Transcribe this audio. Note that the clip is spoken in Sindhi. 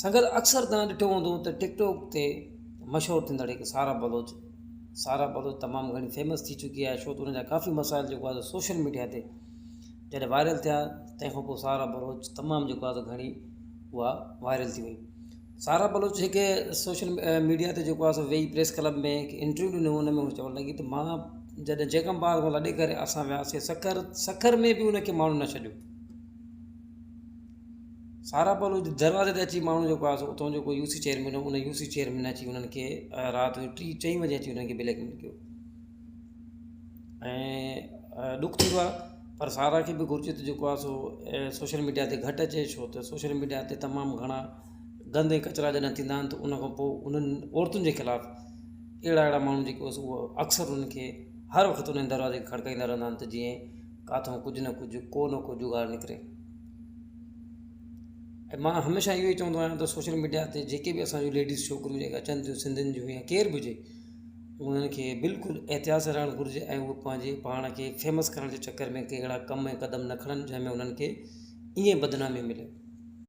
سنگت اڪثر توهان ڏٺو هوندو ته ٽڪ ٽاڪ تي مشهور ٿيندڙ هڪ سارا بلوچ، سارا بلوچ تمام گهڻي فيمس ٿي چڪي آهي ڇو ته ان جا ڪافي مسائل جيڪو آهي سوشل ميڊيا تي جڏهن وائرل ٿيا تنهن کان پوء سارا بلوچ تمام جيڪو آهي گهڻي اها وائرل ٿي وئي. سارا بلوچ هڪ سوشل ميڊيا تي جيڪو آهي سو ويهي پريس ڪلب ۾ هڪ انٽرويو ڏنو ان ۾ هو چوڻ لڳي ته مان جڏهن جيڪب آباد کان لڏي ڪري اسان وياسي سکر سکر ۾ به ان کي ماڻهن نه ڇڏيو. سارا بلوچ دروازي تي اچي ماڻهو جيڪو آهي سو اتان جو ڪو يو سي چيئرمين هو ان يو سي چيئرمين اچي انهن کي رات جو ٽي چئين بجي اچي انهن کي بليڪ ميل ڪيو ۽ ڏک ٿيندو آهي پر سارا کي به گهرجي ته جيڪو آهي سو سوشل ميڊيا تي گهٽ اچي ڇو ته سوشل ميڊيا تي تمام گهڻا گند ۽ ڪچرا جڏهن ٿيندا آهن ته ان کان پوء انهن عورتن جي خلاف اهڙا اهڙا ماڻهو جيڪو آهي سو اهو اڪثر انهن کي هر وقت انهن دروازي کي کڙڪائيندا رهندا آهن ته جيئن ڪاٿو ڪجهه نه ڪجهه ڪو نه ڪو جگاڙ نڪري. ۽ مان هميشه اهو ئي چوندو آهيان ته سوشل ميڊيا تي جيڪي به اسان جون ليڊيز ڇوڪريون جيڪي اچن ٿيون سنڌين جون يا ڪير به هجي انهن کي بلڪل احتياط سان رهڻ گهرجي ۽ اهي پنهنجي پاڻ کي فيمس ڪرڻ جي چڪر ۾ ڪي اهڙا ڪم ۽ قدم نه کڻن جنهن ۾ انهن کي ائين بدنامي ملي.